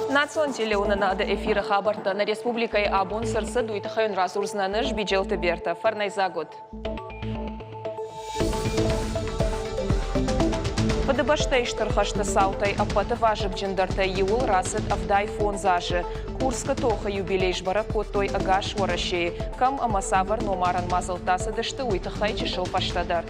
Национ телеуынынады эфиры хабӕрттӕ нӕ республикӕйы абон цы рцыд, уый тыххӕй уын радзурдзынӕн ӕз, Биджелты Бертӕ. Фӕрнӕйдзаг ут! Фыдыбӕстӕйы Стыр хӕсты цаутӕй ӕппӕты вазыгджындӕртӕй иуыл рацыд 75 азы. Курскы тохы юбилей сбӕрӕг кодтой ӕгас Уӕрӕсейы. Кӕм ӕмӕ цавӕр номарӕн мадзӕлттӕ цыдысты, уый тыххӕй чысыл фӕстӕдӕр.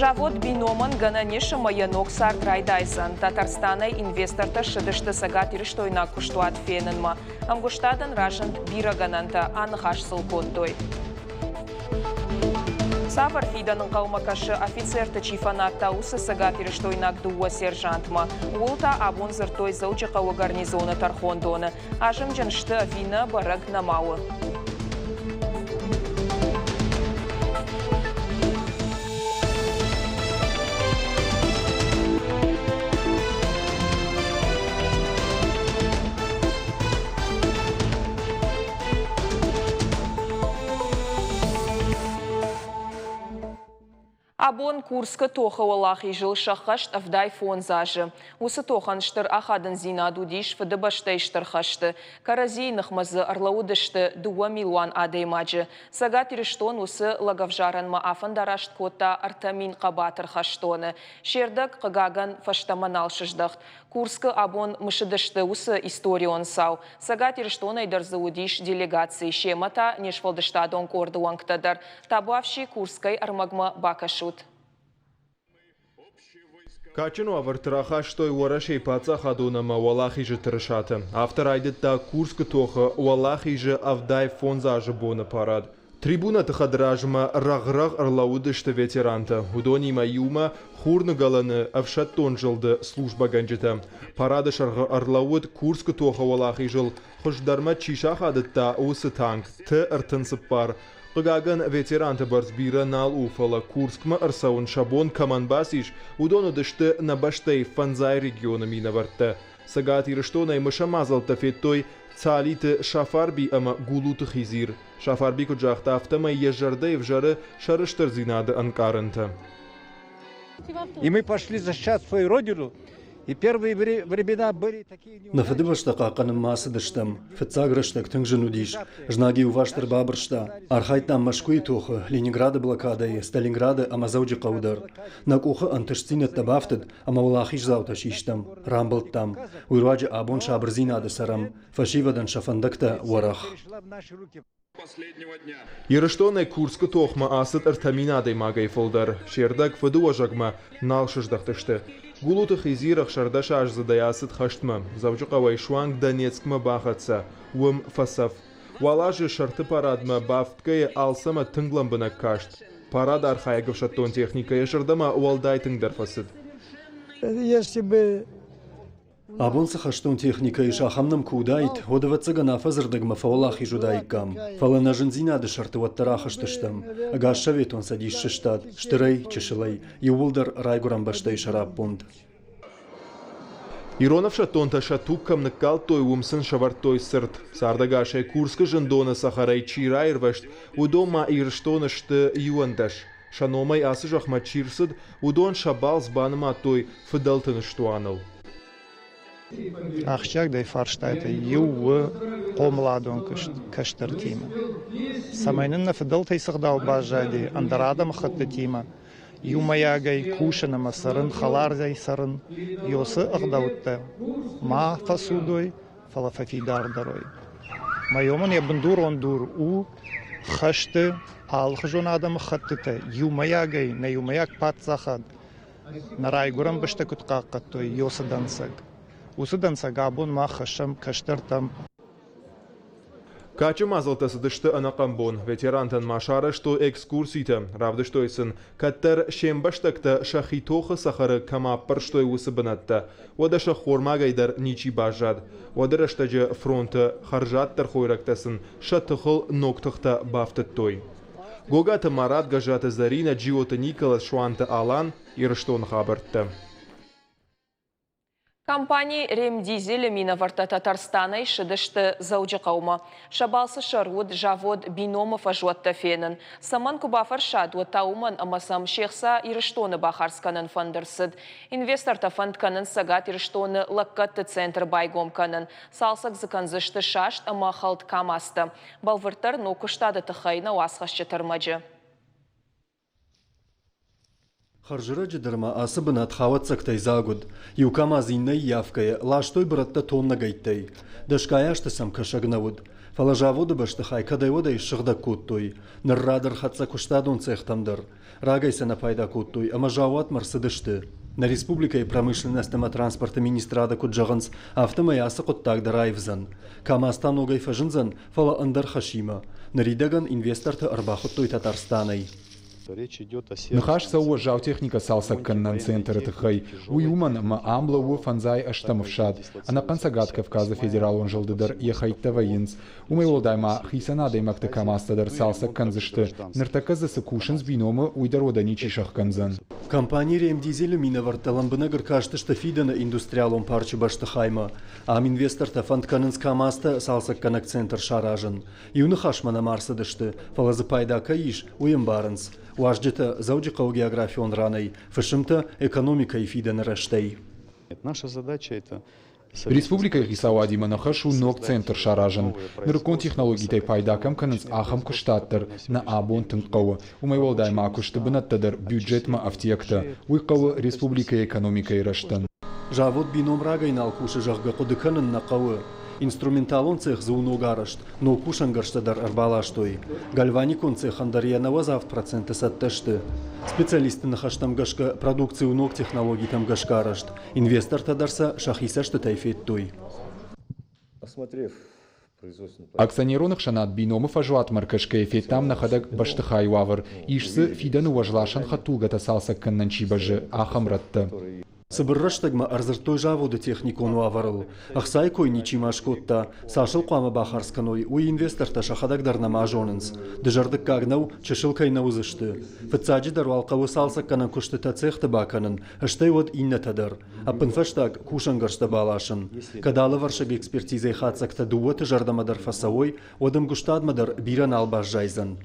Завод Биномӕн гӕнӕн ис ӕмӕ йӕ ног цард райдайдзӕн. Татарстанӕй инвестортӕ ссыдысты цӕгатирыстойнаг куыстуат фенынмӕ. Ӕмгуыстадӕн разынд бирӕ гӕнӕнтӕ, аныхас сыл кодтой. Цавӕр фидӕн ӕнхъӕлмӕ кӕсы офицерты чи фӕнадта, уыцы цӕгатирыстойнаг дыууӕ сержантмӕ? Ууыл та абон дзырдтой Дзӕуджыхъӕуы гарнизоны тӕрхондоны. Азымджын сты ӕви нӕ, бӕрӕг нӕма у. Абон Курскы тохы уӕлахизыл сӕххӕст 75 азы. Уыцы тохӕн стыр ахадындзинад уыдис Фыдыбӕстӕйы Стыр хӕсты. Кӕрӕдзийы ныхмӕ дзы ӕрлӕууыдысты 2 милуан адӕймаджы. Цӕгат Ирыстон уыцы лӕгӕвзарӕнмӕ афӕндараст кодта 3000 хъӕбатыр хӕстоны. Се рдӕг, хъыгагӕн, фӕстӕмӕ нал сыздӕхт. Курскы абон мысыдысты уыцы историон цау. Цӕгат Ирыстонӕй дӕр дзы уыдис делегаци, семӕ та не сфӕлдыстадон къорды уӕнгтӕ дӕр. Табуафси Курскӕй ӕрмӕгмӕ бакӕсут. Кадджын уавӕрты рахастой Уӕрӕсейы паддзахадон ӕмӕ Уӕлахизы тырысатӕ. Афтӕ райдыдта Курскы тохы Уӕлахизы 75 азы боны парад. Трибунӕты хӕдразмӕ рӕгъ-рӕгъ ӕрлӕууыдысты ветерантӕ, уыдонимӕ иумӕ Хурныгӕлӕны ӕфсӕддон зылды службӕгӕнджытӕ. Парады сӕргъы ӕрлӕууыд Курскы тохы уӕлахизыл хуыздӕрмӕ чи сахадыдта, уыцы танк Т-34. Хъыгагӕн, ветеранты бӕрц бирӕ нал у, фӕлӕ Курскмӕ ӕрцӕуын сӕ бон кӕмӕн бацис, уыдон уыдысты нӕ бӕстӕйы фӕндзай регионы минӕвӕрттӕ. Цӕгат Ирыстонӕй мысӕн мадзӕлттӕ федтой Цалиты Сафарби ӕмӕ Гулуты Хизир. Сафарби куыд загъта, афтӕмӕй йӕ зӕрдӕйы взӕры сӕрыстырдзинады ӕнкъарӕнтӕ. И мы пошли защищать свою родину. И первые времена были такие... Нӕ Фыдыбӕстӕ хъахъхъӕнынмӕ ацыдыстӕм. Фыццаг рӕстӕг тынг зын уыдис. Знаг иуварс ӕрбабырста. Архайдтам Мӕскуыйы тохы, Ленинграды блокадӕйы, Сталинграды ӕмӕ Дзӕуджыхъӕуы дӕр. Нӕ къухы ӕнтыстдзинӕдтӕ бафтыд ӕмӕ уӕлахиздзаутӕ систӕм, рамбылдтам. Уый руаджы абон сабырдзинады цӕрӕм. Фӕсивӕдӕн сӕ фӕндӕгтӕ уӕрӕх. Ирыстонӕй Курскы тохмӕ ацыд 3000 адӕймагӕй фылдӕр. Се рдӕг фыдыуӕзӕгмӕ нал сыздӕхтысты. Гулуты Хизир 16-аздзыдӕй ацыд хӕстмӕ. Дзӕуджыхъӕуӕй суанг Донецкмӕ бахӕццӕ. Уым фӕцӕф. Уал азы сӕрты парадмӕ бафтгӕйӕ алцӕмӕ тынг лӕмбынӕг каст. Парад архайӕг ӕфсӕддон техникӕ йӕ зӕрдӕмӕ уӕлдай тынгдӕр фӕцыд. Если бы Абон цы хӕстон техникӕ ис, ахӕм нӕм куы уыдаид, уӕд, ӕвӕццӕгӕн, афӕдзы рдӕгмӕ фӕуӕлахиз уыдаиккам. Фӕлӕ нӕ зындзинады сӕрты уӕддӕр ахызтыстӕм. Ӕгас Советон Цӕдис сыстад, стырӕй, чысылӕй, иууылдӕр райгуырӕн бӕстӕйы сӕраппонд. Ирон ӕфсӕддонтӕ сӕ туг кӕм ныккалдтой, уым сын сӕвӕрдтой цырт. Цардӕгасӕй Курскы зындоны цӕхӕрӕй чи раирвӕзт, уыдон ма Ирыстоны сты 11. Сӕ номӕй ацы зӕхмӕ чи рцыд, уыдон сӕ балц банымадтой фыдӕлты ныстуаныл. Ахсджиагдӕр фарстатӕй иу у хъомыладон куыст кӕстӕртимӕ. Цӕмӕй нын нӕ фыдӕлтӕй цы гъдау баззади ӕндӕр адӕмыхӕттытимӕ иумӕйагӕй кусын ӕмӕ цӕрын, хӕларӕй цӕрын, уыцы ӕгъдӕуттӕ ма фӕцудой, фӕлӕ фӕфидардӕр уой. Майомӕн йӕ бындурон дур у хӕсты алыхуызон адӕмыхӕттытӕ иумӕйагӕй нӕ иумӕйаг паддзахад нӕ райгуырӕн бӕстӕ куыд хъахъхъӕдтой, уыцы дӕнцӕг. Уыцы дӕнцӕг абон мах хӕссӕм кӕстӕртӕм. Кадджын мадзӕлттӕ цыдысты ӕнӕхъӕн бон. Ветерантӕн ма сарӕзтой экскурситӕ, равдыстой сын, кӕддӕр се мбӕстӕгтӕ сӕхи тохы цӕхӕры кӕм аппӕрстой, уыцы бынӕттӕ. Уӕдӕ сӕ хормагӕй дӕр ничи баззад. Уӕды рӕстӕджы фронты хӕрзаддӕр хойрӕгтӕ сын сӕ тыхыл ног тыхтӕ бафтыдтой. Гогаты Марат, Гӕззаты Зӕринӕ, Джиоты Николас, Суанты Алан, Ирыстоны хабӕрттӕ. Компани Ремдизель-ы минӕвӕрттӕ Татарстанӕй ссыдысты Дзӕуджыхъӕумӕ. Сӕ балцы сӕр уыд завод Бином-ы фӕзуӕттӕ фенын. Цӕмӕн куы бафӕрсат, уӕд та уымӕн, ӕмӕ сӕм се хца Ирыстоны бахардз кӕнын фӕнд ӕрцыд. Инвестортӕ фӕнд кӕнынц Цӕгат Ирыстоны лӕггӕдты центр байгом кӕнын. Цалцӕг дзы кӕндзысты саст ӕмӕ хӕлд КАМАЗтӕ. Бӕлвырддӕр ног куыстады тыххӕй нӕ уацхӕсджыты ӕрмӕджы. Хӕрзӕрӕджы дӕр ма ацы бынат хауӕццӕгтӕй дзаг уыд. Иу КАМАЗ иннӕ ййафгӕйӕ ластой бырӕттӕ тоннӕгӕйттӕй. Дӕсгай азты сӕм кӕсӕг нӕ уыд. Фӕлӕ заводы бӕстыхай кӕдӕй-уӕдӕй ссыгъдӕг кодтой. Ныр рад ӕрхӕццӕ куыстадон цехтӕм дӕр. Рагӕй сӕ нӕ пайда кодтой ӕмӕ заууатмӕ ӕрцыдысты. Нӕ республикӕйы промышленность ӕмӕ транспорты министрады куыд зӕгъынц, афтӕмӕй ацы хъуыддаг дӕр аивдзӕн. КАМАЗ та ногӕй фӕзындзӕн, фӕлӕ ӕндӕр хӕсимӕ. Ныридӕгӕн инвесторты ӕрбахуыдтой Татарстанӕй. Ныхас цӕуы уӕззау техникӕ цалцӕг кӕнынӕн центры тыххӕй. Уый уымӕн, ӕмӕ ам лӕууы фӕндзай ӕстӕм ӕфсад. Ӕнӕхъӕн Цӕгат Кавказы федералон зылды дӕр йӕ хӕйттӕ вӕййынц. Уымӕй уӕлдай ма хицӕн адӕймӕгты КАМАЗтӕ дӕр цалцӕг кӕндзысты. Ныртӕккӕ дзы цы кусынц Биномы, уый дӕр уӕдӕ ничи сӕхгӕндзӕн. Компани Ремдизель-ы минӕвӕрттӕ лӕмбынӕг ӕркастысты фидӕны индустриалон парчы бӕстыхаймӕ. Ам инвестортӕ фӕнд кӕнынц КАМАЗтӕ цалцӕггӕнӕг центр саразын. Иу ныхасмӕ нӕма ӕрцыдысты, фӕлӕ дзы пайда кӕй ис, уый ӕмбарынц. Уазджытӕ Дзӕуджыхъӕуы географион ранӕй, фысымтӕ экономикӕйы фидӕны рӕзтӕй. Наша задача это Республикӕйы хицауадимӕ нӕ хӕс у ног центр саразын. Нырыккон технологитӕй пайда кӕм кӕнынц, ахӕм куыстад дӕр нӕ абон тынг хъӕуы. Уымӕй уӕлдай ма куысты бынӕттӕ дӕр бюджетмӕ ӕфтиӕгтӕ. Уый хъӕуы республикӕйы экономикӕйы рӕзтӕн. Завод Бином рагӕй нал кусы, зӕгъгӕ, хъуыды кӕнын нӕ хъӕуы. Инструменталон цех дзы у ног арӕзт, ног кусӕнгӕрзтӕ дӕр ӕрбаластой. Гальваникон цехӕн дӕр йӕ 97% цӕттӕ сты. Специалистты ныхӕстӕм гӕсгӕ, продукци у ног технологитӕм гӕсгӕ арӕзт. Инвестортӕ дӕр сӕ сӕхи цӕстытӕй федтой. Акционерон ӕхсӕнад Бином-ы фӕзуатмӕ ӕркӕсгӕйӕ федтам нӕхӕдӕг бӕстыхайы уавӕр. Ис дзы, фидӕны уӕзласӕн хӕдтулгӕтӕ цалцӕг кӕнынӕн чи бӕззы, ахӕм рӕттӕ. Цыбыр рӕстӕгмӕ ӕрдзырдтой заводы техникон уавӕрыл. Ӕхцайы кой ничима скодта, цас ыл хъуамӕ бахардз кӕной, уый инвестортӕ сӕхӕдӕг дӕр нӕма зонынц. Дызӕрдыггаг нӕу, чысыл кӕй нӕ уыдзысты. Фыццаджыдӕр уал хъӕуы цалцӕггӕнӕн куыстытӕ цехты бакӕнын, стӕй уӕд иннӕтӕ дӕр. Ӕппынфӕстаг, кусӕнгӕрзтӕ баласын. Кӕд алывӕрсыг экспертизӕйы хатдзӕгтӕ дыууӕты зӕрдӕмӕ дӕр фӕцӕуой, уӕд ӕмгуыстадмӕ дӕр бирӕ нал баззайдзӕн.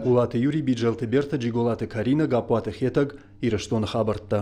Хъулаты Юрий, Биджелты Берта, Джиголаты Каринӕ, Гаппуаты Хетӕг, Ирыстоны хабӕрттӕ.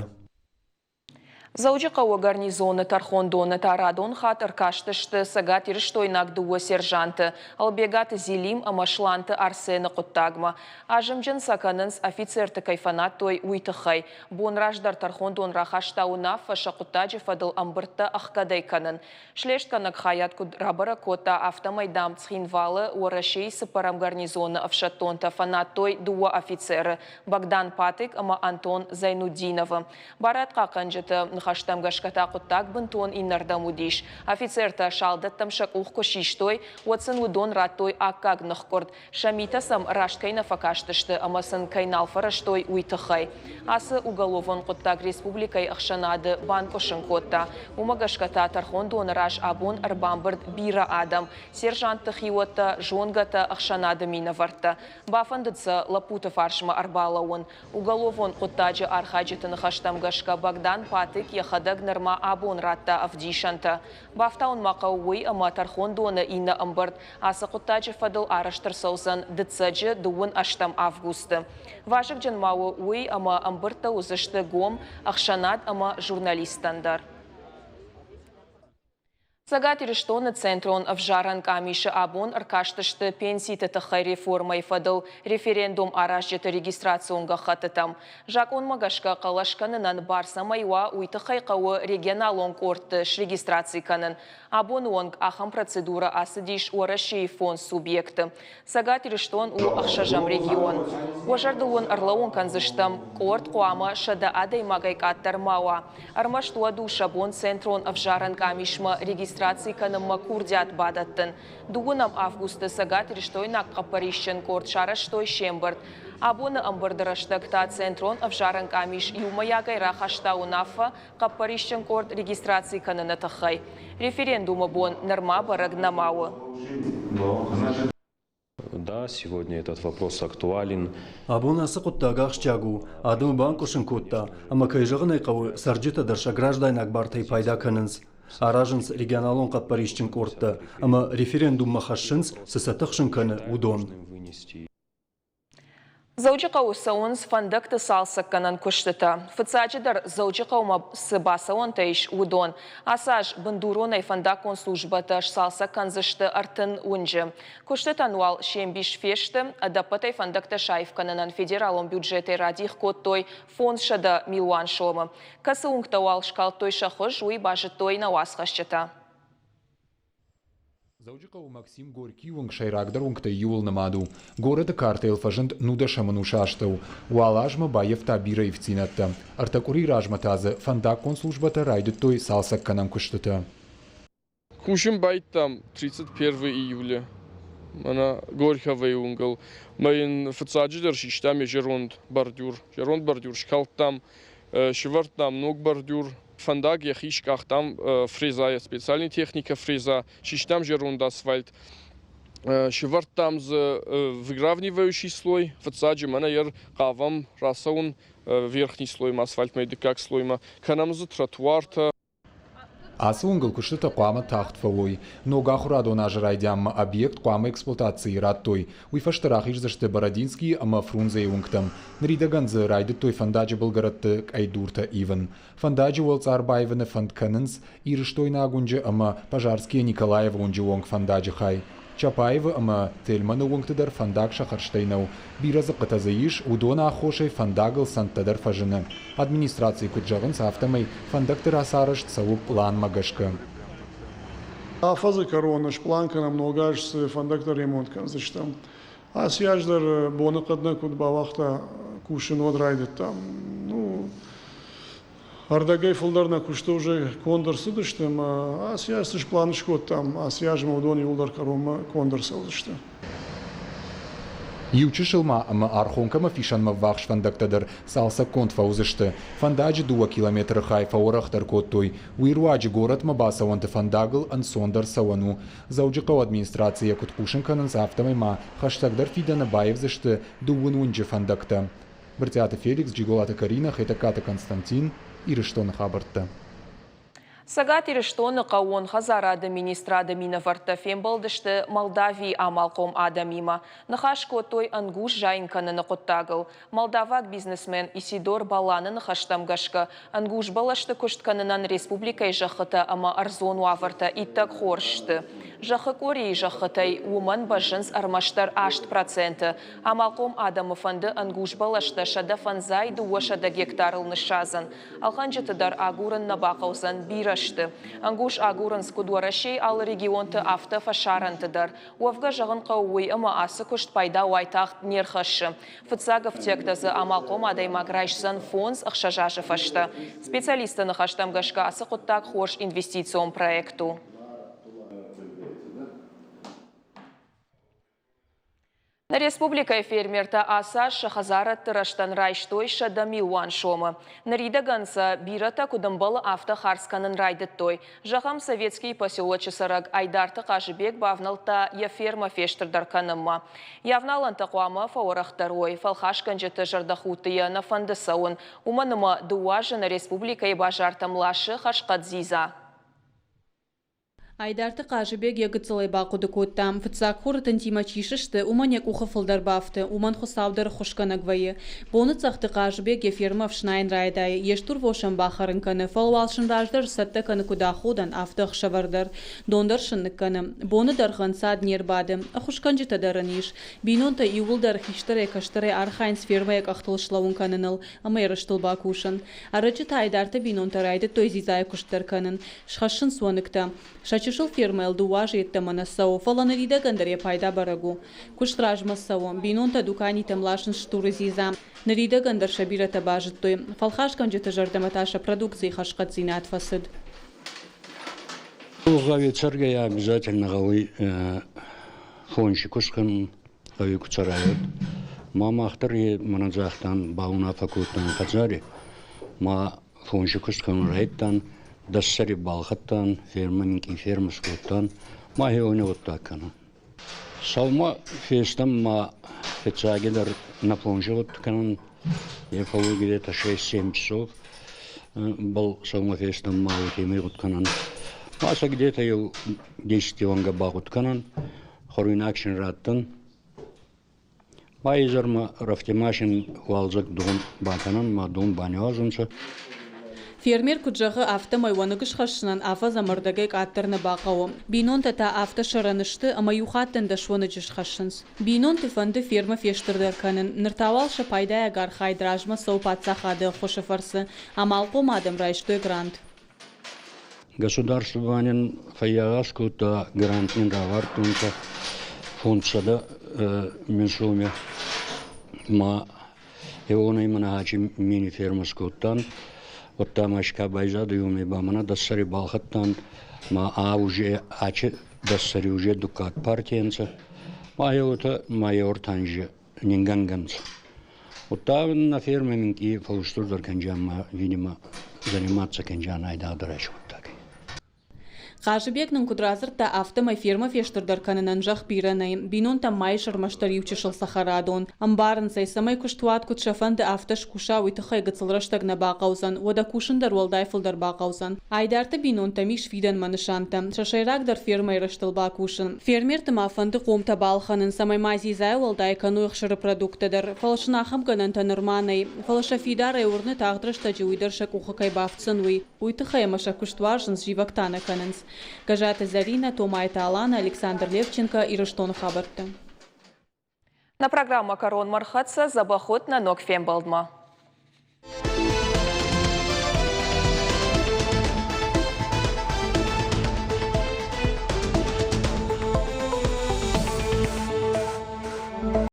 Дзӕуджыхъӕуы гарнизоны тӕрхондоны та радон хатт ӕркастысты цӕгатирыстойнаг дыууӕ сержанты Ӕлбегаты Зелим ӕмӕ Сланты Арсены хъуыддагмӕ. Азымджын сӕ кӕнынц, офицерты кӕй фӕнадтой, уый тыххӕй. Бон раздӕр тӕрхондон рахаста уынаффӕ сӕ хъуыддаджы фӕдыл ӕмбырдтӕ ӕхгӕдӕй кӕнын. Слестгӕнӕг хайад куыд рабӕрӕг кодта, афтӕмӕй, дам, Цхинвалы Уӕрӕсейы цыппӕрӕм гарнизоны ӕфсӕддонтӕ фӕнадтой дыууӕ офицеры Богдан Патык ӕмӕ Антон Зайнутдиновы. Барадхъахъхъӕнджыты ныхӕстӕм гӕсгӕ та хъуыддаг бынтон иннӕрдӕм уыдис. Офицертӕ салдӕттӕм сӕ къух куы систой, уӕд сын уыдон радтой аккаг ныхкъуырд, сӕ митӕ сӕм раст кӕй нӕ фӕкастысты ӕмӕ сын кӕй нал фӕрӕзтой, уый тыххӕй. Ацы уголовон хъуыддаг республикӕйы ӕхсӕнады банкъуысын кодта. Уымӕ гӕсгӕ та тӕрхондоны раз абон ӕрбамбырд бирӕ адӕм, сержантты хиуӕттӕ, зонгӕтӕ, ӕхсӕнады минӕвӕрттӕ. Бафӕндыд сӕ лӕппуты фарсмӕ ӕрбалӕууын. Уголовон хъуыддаджы архайджыты ныхӕстӕм гӕсгӕ Богдан Патык йӕхӕдӕг нырма абон радта ӕвдисӕнтӕ. Бафтауын ма хъӕуы уый, ӕмӕ тӕрхондоны иннӕ ӕмбырд ацы хъуыддаджы фӕдыл арӕзт ӕрцӕудзӕн дыццӕджы дыууын ӕстӕм августы. Вазыгджын ма у уый, ӕмӕ ӕмбырдтӕ уыдзысты гом ӕхсӕнад ӕмӕ журналисттӕн дӕр. Цӕгат Ирыстоны Центрон ӕвзарӕн къамисы абон ӕркастысты пенситы тыххӕй реформӕйы фӕдыл референдум аразджыты регистрацион гӕххӕттытӕм. Закъонмӕ гӕсгӕ хъӕлӕс кӕнынӕн бар цӕмӕй уа, уый тыххӕй хъӕуы регионалон къордты срегистраци кӕнын. Абоны онг ахӕм процедурӕ ацыдис Уӕрӕсейы фондз субъекты. Цӕгат Ирыстон у ӕхсӕзӕм регион. Уӕ зӕрдыл уын ӕрлӕууын кӕндзыстӕм, къорд хъуамӕ 100 адӕймагӕй къаддӕр ма уа. Ӕрмӕст уӕд у сӕ бон Центрон ӕвзарӕн къамисмӕ регистраци кӕнынмӕ курдиат бадӕттын. Дыууынӕм августы цӕгатирыстойнаг хъӕппӕрисджын къорд сарӕзтой се мбырд. Абоны ӕмбырды рӕстӕг та Центрон ӕвзарӕн къамис иумӕйагӕй рахаста уынаффӕ хъӕппӕрисджын къорд регистраци кӕныны тыххӕй. Референдумы бон нырма бӕрӕг нӕма у. Да, сегодня этот вопрос актуален. Абон ацы хъуыддаг ахсджиаг у, адӕмы банкъуысын кодта, ӕмӕ кӕй зӕгъын ӕй хъӕуы, цӕрджытӕ дӕр сӕ граждайнаг бартӕй пайда кӕнынц. Аразынц регионалон хъӕппӕрисджын къордтӕ ӕмӕ референдуммӕ хӕссынц, цы сӕ тыхсын кӕны, уыдон. Дзӕуджыхъӕуы цӕуынц фӕндӕгты цалцӕггӕнӕн куыстытӕ. Фыццаджыдӕр Дзӕуджыхъӕумӕ цы бацӕуӕнтӕ ис, уыдон. Ацы аз бындуронӕй фӕндаггон службӕтӕ сцалцӕг кӕндзысты 30 уынджы. Куыстытӕн уал се мбис фесты, ӕдӕппӕтӕй фӕндӕгтӕ саив кӕнынӕн федералон бюджетӕй радих кодтой 500 милуан сомы. Кӕцы уынгтӕ уал скалдтой сӕ хуыз, уый базыдтой нӕ уацхӕсджытӕ. Дзӕуджыхъӕуы Максим Горькийы уынг сӕйрагдӕр уынгтӕй иуыл нымад у. Горӕты картӕйыл фӕзынд нудӕсӕм ӕнусы астӕу. Уал азмӕ баййӕфта бирӕ ивддзинӕдтӕ. Ӕртӕ къуырийы размӕ та дзы фӕндаггон службӕтӕ райдыдтой цалцӕггӕнӕн куыстытӕ. Кусын байдтам 31 июля мӕнӕ Горьковайы уынгыл. Мӕ йын фыццаджыдӕр систам йӕ зӕронд бордюр. Зӕронд бордюр скалдтам, сывӕрдтам ног бордюр. Фӕндаг йӕхи скъахтам фрезайӕ, специальный техникӕ фреза, систам зӕронд асфальт. Сывӕрдтам дзы выравнивающий слой. Фыццаджы мӕнӕ йӕ хъавӕм рацӕуын верхний слоймӕ, асфальтмӕ дыккаг слоймӕ. Кӕнӕм дзы тротуартӕ. Ацы уынгыл куыстытӕ хъуамӕ тагъд фӕуой. Ног ахуырадон азы райдианмӕ объект хъуамӕ эксплуатацийы радтой. Уый фӕстӕ рахиздзысты Бородинскийы ӕмӕ Фрунзейы уынгтӕм. Ныридӕгӕн дзы райдыдтой фӕндаджы былгӕрӕтты къӕйдуртӕ ивын. Фӕндаджы уӕлцъар баивыны фӕнд кӕнынц Ирыстойнаг уынджы ӕмӕ Пожарскийӕ Николаевы уынджы онг фӕндаджы хай. Чапаевы ӕмӕ Тельманы уынгты дӕр фӕндаг сӕ хӕрзтӕй нӕу. Бирӕ дзыхъхъытӕ дзы ис, уыдоны аххосӕй фӕндагыл цӕндтӕ дӕр фӕзыны. Администрацийы куыд зӕгъынц, афтӕмӕй фӕндӕгты рацарӕзт цӕуы пъланмӕ гӕсгӕ. Афӕдзы кӕрон сплан кӕнӕм ног аз цы фӕндӕгтӕ ремонт кӕндзыстӕм. Ацы аз дӕр боныхъӕд нӕ куыд бауагъта кусын, уӕд райдыдтам. Ну, ӕрдӕгӕй фылдӕр нӕ куысты уже конд ӕрцыдысты ӕмӕ ацы аз цы сплан скодтам, ацы азмӕ уыдон иууылдӕр кӕронмӕ конд ӕрцӕудзысты. Иу чысыл ма ӕмӕ Архонкӕмӕ Фисӕнмӕ ввахс фӕндӕгтӕ дӕр цалцӕггонд фӕуыдзысты. Фӕндаджы дыууӕ километры хай фӕуӕрӕхдӕр кодтой. Уый руаджы горӕтмӕ бацӕуӕнты фӕндагыл ӕнцондӕр цӕуӕн у. Дзӕуджыхъӕуы администрацийӕ куыд хъусын кӕнынц, афтӕмӕй ма хӕстӕгдӕр фидӕны баивдзысты дыууын уынджы фӕндӕгтӕ. Брытъиаты Феликс, Джиголаты Каринӕ, Хетӕгкаты Константин, Ирыстоны хабӕрттӕ. Цӕгат Ирыстоны хъӕууон хӕдзарады министрады минӕвӕрттӕ фембӕлдысты Молдавийы амалхъом адӕмимӕ. Ныхас кодтой ӕнгуз зайын кӕныны хъуыддагыл. Молдаваг бизнесмен Исидор Баланы ныхӕстӕм гӕсгӕ, ӕнгуз бӕлӕсты куыст кӕнынӕн республикӕйы зӕххытӕ ӕмӕ ӕрдзон уавӕртӕ иттӕг хорз сты. Зӕххы къорийы зӕххытӕй уымӕн бӕззынц ӕрмӕстдӕр 8%. Амалхъом адӕмы фӕнды ӕнгуз бӕлӕстӕ 105 200 гектарыл ныссадзын. Ӕлхӕнджыты дӕр агурын нӕ бахъӕудзӕн, бирӕ сты. Ӕнгуз агурынц куыд Уӕрӕсейы алы регионты, афтӕ фӕсарӕнты дӕр. Уӕвгӕ зӕгъын хъӕуы уый, ӕмӕ ацы куыст пайда уайтагъд не рхӕссы. Фыццаг ӕфтиӕгтӕ дзы амалхъом адӕймаг райсдзӕн фондз-ӕхсӕз азы фӕстӕ. Специалистты ныхӕстӕм гӕсгӕ ацы хъуыддаг хорз инвестицион проект у. Нӕ республикӕйы фермертӕ ацы аз сӕ хӕдзарадты рӕзтӕн райстой 100 милуан сомы. Ныридӕгӕн сӕ бирӕтӕ куыд ӕмбӕлы, афтӕ хардз кӕнын райдыдтой. Зӕгъӕм, Советскийы поселочы цӕрӕг Айдарты Хъазыбег бавнӕлдта йӕ фермӕ фестырдӕр кӕнынмӕ. Йӕ авналӕнтӕ хъуамӕ фӕуӕрӕхдӕр уой, фӕлхасгӕнджыты зӕрдӕхудты йӕ нӕ фӕнды цӕуын, уымӕн ӕмӕ дыууӕ азы нӕ республикӕйы базартӕм ласы хӕрзхъӕд дзидза. Айдарты Хъазыбег йӕ гыццылӕй бахъуыды кодта, фыццаг хуры тынтимӕ чи сысты, уымӕн йӕ къухы фылдӕр бафты, уымӕн Хуыцау дӕр ӕххуысгӕнӕг вӕййы. Боныцъӕхты Хъазыбег йӕ фермӕ ӕфснайын райдайы, йе стурвосӕн бахӕрын кӕны, фӕлӕ уал сын раздӕр сцӕттӕ кӕны куыд аходӕн, афтӕ ӕхсӕвӕр дӕр. Дон дӕр сын ныккӕны. Боны дӕргъы ӕнцад не рбады. Ӕххуысгӕнджытӕ дӕр ын ис. Бинонтӕ иууылдӕр хистӕрӕй-кӕстӕрӕй архайынц фермӕйы къӕхтыл слӕууын кӕныныл ӕмӕ ерыстыл бакусын. Ӕрӕджы та Айдарты бинонтӕ райдыдтой дзидзайы куыст дӕр кӕнын. Схӕссынц уӕныгтӕ. Сӕ чысыл фермӕйыл дыууӕ азы йеддӕмӕ нӕ цӕуы, фӕлӕ ныридӕгӕн дӕр йӕ пайда бӕрӕг у. Куыст размӕ цӕуы. Бинонтӕ дуканитӕм ласынц стуры дзидза. Ныридӕгӕн дӕр сӕ бирӕтӕ базыдтой. Фӕлхасгӕнджыты зӕрдӕмӕ та сӕ продукцийы хӕрзхъӕддзинад фӕцыд. Гъӕуи цӕргӕйӕ обязательно гъӕуй фонси куст кӕнун, гъӕуи ку цӕрай, уӕд. Ма мах дӕр е мӕнӕн загътан, баунаффӕ кодтан хӕдзари, ма фонси куст кӕнун райдтан, дӕс сӕри балхӕдтан, фермӕ минкъий фермӕ скодтан, ма хеуони гъуддаг кӕнӕн. Сӕумӕ фестӕм ма фыццагидӕр нӕ фонсгъуд кӕнун, е фӕууй где-то 6-7 часов. Был сӕумӕ фестӕм ма уотемӕй гъуд кӕнӕн. Ма сӕ где-то еу десяти уӕнгӕ багъуд кӕнӕн, хуӕруйнаг син раттӕн. Ма изӕрмӕ рӕфтемашин уалдзӕг дон бакӕнӕн ма дон баниуазунцӕ. Фермер куыд зӕгъы, афтӕмӕй уӕныг схӕссынӕн афӕдз ӕмӕ ӕрдӕгӕй къаддӕр нӕ бахъӕуы. Бинонтӕ та афтӕ сӕрӕн сты, ӕмӕ иу хаттӕн дӕс уӕныджы схӕссынц. Бинонты фӕнды фермӕ фестырдӕр кӕнын. Ныр та уал сӕ пайдайаг архайд размӕ цӕуы паддзахады ӕххуысы фӕрцы. Амалхъом адӕм райстой грант. Государство ба нин фӕййагъаз кодта, грант нин равардтонцӕ 500 мин соми. Ма уонӕй мӕнӕ ачи мини-фермӕ скодтан. Уӕдта ма ка байзадӕй, уоми ба мӕнӕ дӕссӕри балхӕдтан. Ма а уже ачи дӕссӕри уже дуккаг партийӕ нцӕ. Ма еутӕ ма еуӕртанзи нингӕнгӕ нцӕ. Удта нӕ фермӕ минкъий фӕлустурдӕр кӕнджан ма, видимо, заниматься кӕнджан айдагъдӕр ӕй гъуддагӕй. Хъазыбег нын куыд радзырдта, афтӕмӕй фермӕ фестырдӕр кӕнынӕн зӕхх бирӕ нӕй. Бинонтӕм ма ис ӕрмӕстдӕр иу чысыл цӕхӕрадон. Ӕмбарынц ӕй, цӕмӕй куыстуат куыд сӕ фӕнды, афтӕ скуса, уый тыххӕй гыццыл рӕстӕг нӕ бахъӕудзӕн, уӕдӕ кусын дӕр уӕлдай фылдӕр бахъӕудзӕн. Айдарты бинонтӕм ис фидӕнмӕ нысантӕ. Сӕ сӕйрагдӕр фермӕйы рӕзтыл бакусын. Фермерты ма фӕнды хъомтӕ балхӕнын, цӕмӕй ма дзидзайӕ уӕлдай кӕной ӕхсыры продукттӕ дӕр. Фӕлӕ сын ахӕм гӕнӕнтӕ нырма нӕй. Фӕлӕ сӕ фидарӕй уырны, тагъд рӕстӕджы уый дӕр сӕ къухы кӕй бафтдзӕн, уый. Уый тыххӕй ӕмӕ сӕ куыст уарзынц, зивӕг та нӕ кӕнынц. Гӕзаты Зӕринӕ, Томайты Алана, Александр Левченко, Ирыстоны хабӕрттӕ. Нӕ программӕ кӕронмӕ рхӕццӕ, дзӕбӕх ут нӕ ног фембӕлдмӕ.